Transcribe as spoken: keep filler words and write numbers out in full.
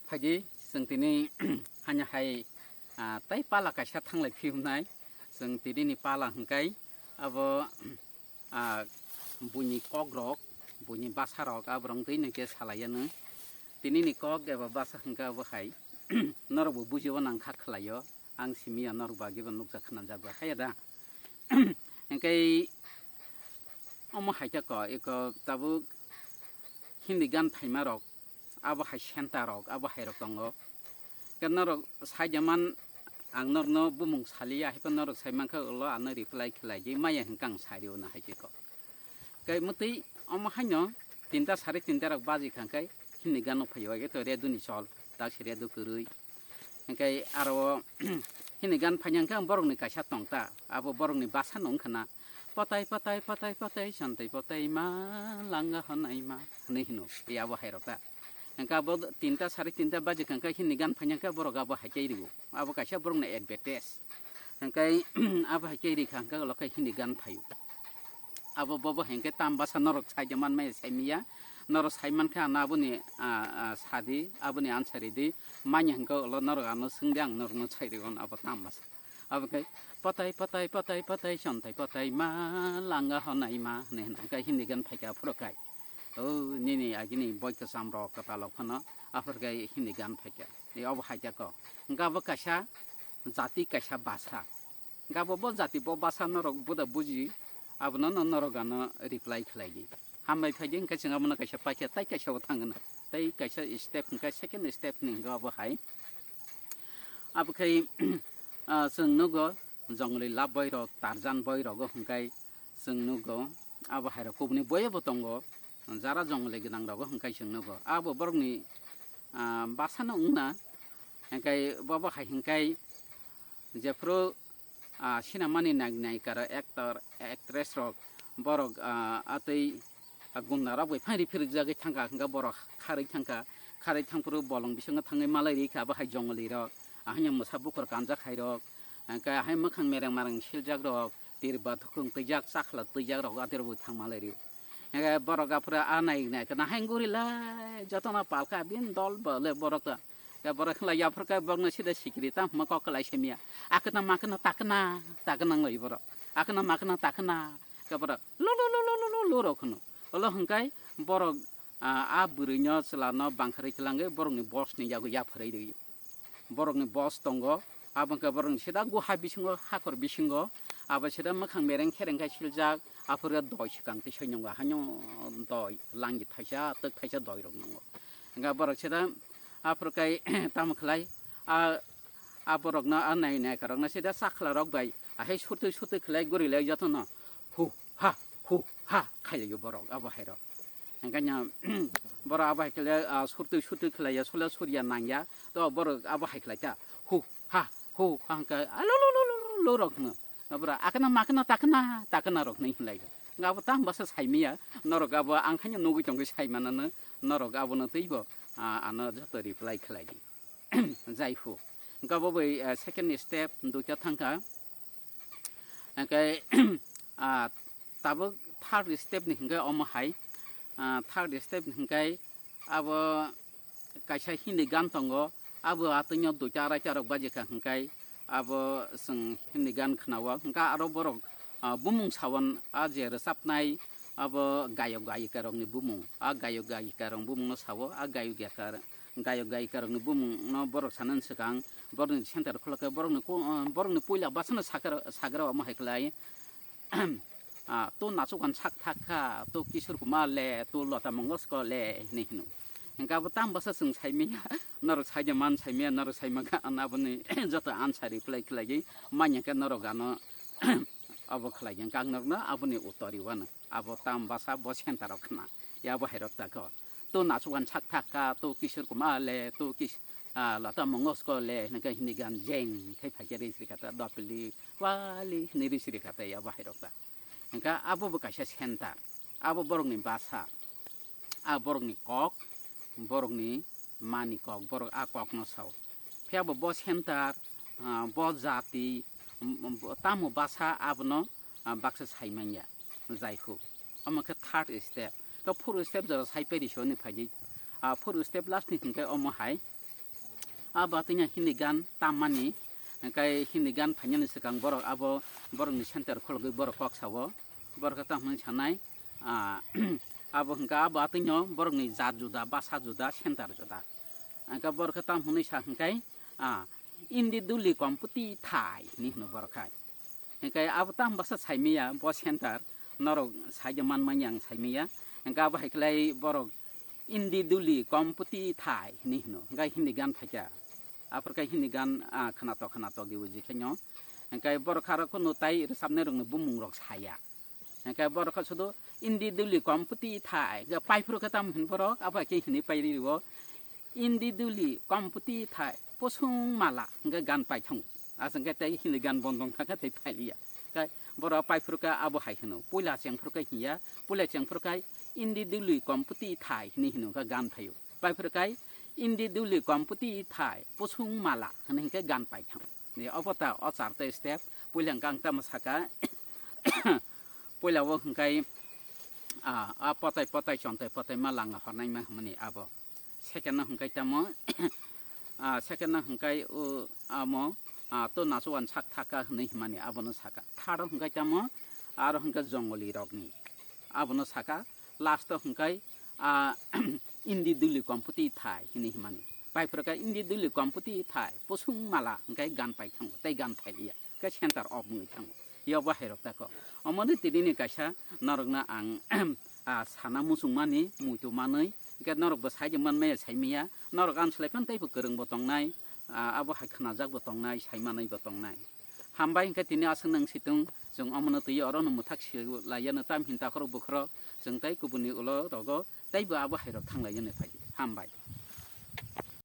Phaidi, chwng tini hanya hai, ah, tai pala kaisa thanglai phiyunai. Chwng tini ni pala hwnkhe abo, ah, buini kok rok, buini bwsa rok, aborok twi nwi khe salai anw. Tini ni kok eba bwsa hwnkhe abo hai, norok bo bujio nang kha khlai o. Ang simi ya norok bagwi bo nukjak khna jak bai haya da. Hwnkhe omo hai khe ko, eko tabuk Hindi gan phaima rok, abo hai senta rok, abo hai rok tongo. Khe norok sai jaman ang norokno bumung saliya, hai khe norok sai mankha ulo ano reply khlai di, maya hwnkhe ang sari o na hai khe ko. Khe mwtwi omo haino tinta sari tinta rok baji kha khe Hindi gan no phaio, age to radio ni chol, tak se radio kwrwi. Hwnkhe aro o Hindi gan phaina hwnkhe ang borok ni kaisa tong ta, abo borok ni bwsa no wngkha na, "Patai, patai, patai, patai, santai patai ma, langa honai ma," hwnwi hino, tei abo hai rok ta. Hwnkhe abo tinta sari tinta baji kha khe Hindi gan phaina hwnkhe borok abo hai khe rio, abo kaisa borok ni advantage. Hwnkhe abo hai khe ri kha hwnkhe ulo khe Hindi gan phaio. Abo bobo hwnkhe tam bwsa norok sai de man maya sai miya. Norok sai man khe ano aboni, ah, ah, sadi, aboni answer ridi. Manya hwnkhe ulo norok ano swngdi, ang norokno sai rigon abo tam bwsa. Abo khe patai, patai, patai, patai, sontai patai ma, langa honai ma hwnwi hwnkhe Hindi gan phaikha aphuru kai. O nini agini boi kwcham rok kwtal rok phano aphuru kai Hindi gan phaikha. Ni obo hai khe ko. Hwnkhe abo kaisa jati, kaisa bwsa. Gabo bo jati bo bwsa norok buda buji, abono no norok ano reply khlai di. Hambai phai di, hwnkhe chwng abono kaisa paikha, tai kaisa o thang gana. Tai kaisa step, hwnkhe second step ni hwnkhe abo hai. Abo khai, ah, chwng nugo, jongli lab boi rok, Tarzan boi rogo hwnkhe chwng nugo. Abo hai rok kubuni boi bo tongo, jara jongli gwnang rogo hwnkhe chwng nugo. Abo borok ni, ah, bwsa no wngna, hwnkhe bobo hai hwnkhe jephru ah, sinamani nai-, naikara, actor, actress rok, borok, ah, atwi, ah, gunda rok bai phai riphirik jagwi thangkha, hwnkhe borok kharwi thangkha, kharwi thangphuru bolong bisingo thangwi malai rikha, abo hai jongoli rok, ahai mwsa bukhur kanjak hai rok, hwnkhe ahai mwkhang mereng mereng siljak rok, tir bathukung twijak, chakhla twijak rok, atwi rok bai thang malai rio. Hwnkhe borok aphuru a nai nai kheno haino guri lai jotono palkha bini dol bo le borok ta. Hwnkhe borok khlai aphuru khe borokno sida sikiri tamo kok kwlai simiya. Akhwna makhwna takhwna takhwna wngwi borok. Akhwna makhwna takhwna khe borok lu lu lu rw khwno. Ulo hwnkhe borok, ah, a bwrwino chwlano bangkharwi kwlangwi borokni bosni yago yapharwi rwio. Borokni bos tongo, abo hwnkhe borokni sida guha bisingo, hakor bisingo, abo sida mwkhang mereng khereng khe siljak, aphuru doi swkang twi soi nungo, haino doi, langi thaisa, twk thaisa doi rok nungo. Hwnkhe borok sida aphuru khe tamo khlai, a, a borokno, a nai naikarokno sida chakhla rok bai, ahai sutwi sutwi khlai guri lai jotono, hu ha, hu ha, khailaio borok, abo hai rok. Hwnkhe borok abo hai khe le, ah, surtwi surtwi khlai ya, sole surya nang ya. To borok abo hai khlai ta. Hu, ha, hu, ha hwnkhe, a, lo, lo, lo, lo, lo, lo rok hwno. Borok akhwna makhwna takhwna, takhwna rok hwnwi hwnlai kha. Hwnkhe abo tamo bwsa sai manya, norok abo ang khaino nugwi tongwi sai manano, norok abono teibo, ah, ano joto reply khlai di. Jai ho. Hwnkhe abo bai, ah, second step duita thang kha. Hwnkhe, ah, tabuk third step ni hwnkhe omo hai, ah, third step ni hwnkhe abo kaisa Hindi gan tongo, abo atwino duita araita rok baji kha hwnkhe abo chwng Hindi gan khwnao, hwnkhe aro borok, ah, bumung sawan, ah, je rwchapnai abo gayok gayika rokni bumung, ah, gayok gayika rokni bumungno sao, ah, gayok gayika, gayok gayika rokni bumungno borok sanani swkang borokni center khulukhe borokni ku-, ah, borokni puila bwsano sakha, sagra omo hai khlai. Ah, to nachukan sak thak kha, to Kishore Kumar le, to Lata Mangeshkar le, hinwi hino. Hwnkhe abo tamo bwsa chwng sai manya, norok sai de man sai manya, norok sai mankha, ano aboni joto answer reply khlaiwi manya khe norok ano abo khlaiwi hwnkhe ang norokno aboni uttor rwano. Abo tamo bwsa bo center o khna, ya bo hai rok ta kho. To nachukan sak thak kha, to Kishore Kumar le, to Kish-, ah, Lata Mangeshkar le, hwnkhe Hindi gan jeng khai phaikhe ri sri kha ta, dopili, wali, hinwi ri sri kha ta, ya bo hai rok ta. Hwnkhe abo bo kaisa center, abo borokni bwsa, a borokni kok, borokni mani kok, borok a kokno sao. Phiya bo, bo center, ah, bo jati, um, um, tamo bwsa abono, ah, baksa sai manya, jai ho. Omo khe third step. To fourth step jora sai peri soni phaidi. Ah, fourth step last ni hwnkhe omo hai. Abo atwino Hindi gan tammani, hwnkhe Hindi gan phainani swkang borok abo borokni center khologwi borok kok sao. Borok khe tamo hwnwi sanai, ah, abo hwnkhe abo atwino borokni jat juda, basa juda, center juda. Hwnkhe borok khe tamo hwnwi sa hwnkhe, ah, "Indi duli kompoti thai," hinwi hwno borok khai. Hwnkhe abo tamo basa saimaya, bo center, norok saide manmani ang saimaya. Hwnkhe abo hai khlai borok "Indi duli kompoti thai," hinwi hwno. Hwnkhe Hindi gan phaikha. Aphuru khe Hindi gan, ah, khwnatok khwnatok di uji khenyo. Hwnkhe borok kha rok no tai rwchapnai rokni bumung rok saya. Hwnkhe borok kha sudu "Indi duli kompoti thai," hwnkhe paiphuru khe tamo hin borok, abo khe hinwi pai rio. "Indi duli kompoti thai, posung mala," hwnkhe gan pai thango. Aswk khe tei Hindi gan bondong thangkha tei phailiya. Khe borok paiphuru khe abo hai hwno. Puila chengphuru khe hinya, puila chengphuru khe "Indi duli kompoti thai," hinwi hwno khe gan phaio. Paiphuru khe "Indi duli kompoti thai, posung mala," hinwi hwnkhe gan pai thango. Ni obo ta o charta step, puila hwnkhe ang tamo saka, puila o hwnkhe, ah, ah, potai, potai, chontai, potai ma langa hornai ma hwnmani abo. Second no hwnkhe tamo, ah, second no hwnkhe o amo, ah, to nachuan sak thaka hwnwi hwnmani abono saka. Third o hwnkhe tamo, aro hwnkhe jongoli rokni abono saka. Last o hwnkhe, ah, "Indi duli kompoti thai," hinwi hwnmani. Paiphuru khe "Indi duli kompoti thai, posung mala," hwnkhe gan pai thango, tei gan phailiya. Khe center off wngwi thango. Yobo hai rok tako. Omoni tinini kaisa norokno ang, ah, sana muchungmani, muitu manwi. Hwnkhe norokbo saijak manmaya saimaya. Norok ang slai phano teibo kwrwngbo tongnai, ah, abo hai khwnajak bo tongnai, sai manwi bo tongnai. Hambai hwnkhe tini aswk nang situng, chwng omono twi orono mwthak si laiyano tam hinta khorok bukhorok, chwng tei kubuni ulo rogo teibo abo hai rok thang laiyani phai. Hambai.